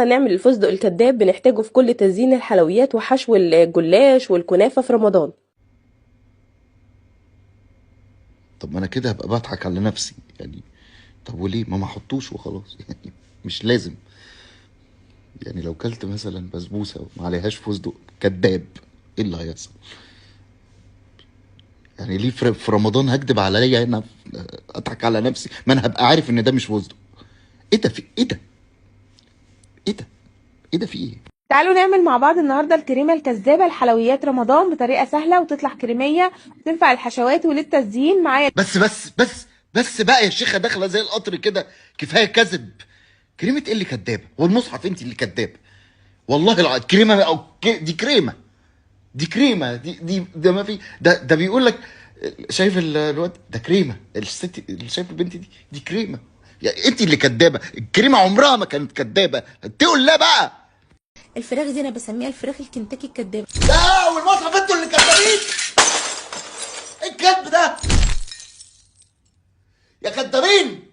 نعمل الفستق الكذاب، بنحتاجه في كل تزيين الحلويات وحشو الجلاش والكنافة في رمضان. طب ما انا كده هبقى بضحك على نفسي يعني. طب وليه ما احطوش وخلاص يعني؟ مش لازم يعني. لو كلت مثلا بسبوسه وما عليهاش فستق كداب، ايه اللي هيحصل يعني؟ ليه في رمضان هكدب عليا انا، اضحك على نفسي؟ ما انا هبقى عارف ان ده مش فستق. ايه ده؟ في ايه ده؟ ايه ده؟ ايه ده؟ في ايه؟ تعالوا نعمل مع بعض النهارده الكريمة الكذابه لحلويات رمضان بطريقة سهلة وتطلع كريميه وتنفع الحشوات وللتزيين. معايا بس بس بس بس بقى يا شيخه، داخله زي القطر كده، كفاية كذب. كريمة ايه اللي كدابه؟ والمصحف انت اللي كدابه والله العظيم. كريمة او دي كريمة، دي كريمة، دي ده ما في ده. ده بيقول لك شايف الواد ده كريمة، الست اللي شايف البنت دي، دي كريمة. يعني انت اللي كدابه، الكريمة عمرها ما كانت كدابه. تقول لا بقى. الفراخ دي انا بسميها الفراخ الكنتاكي الكدابه. لا والمصحف انتوا اللي كدابين. ايه الكذب ده يا كدابين؟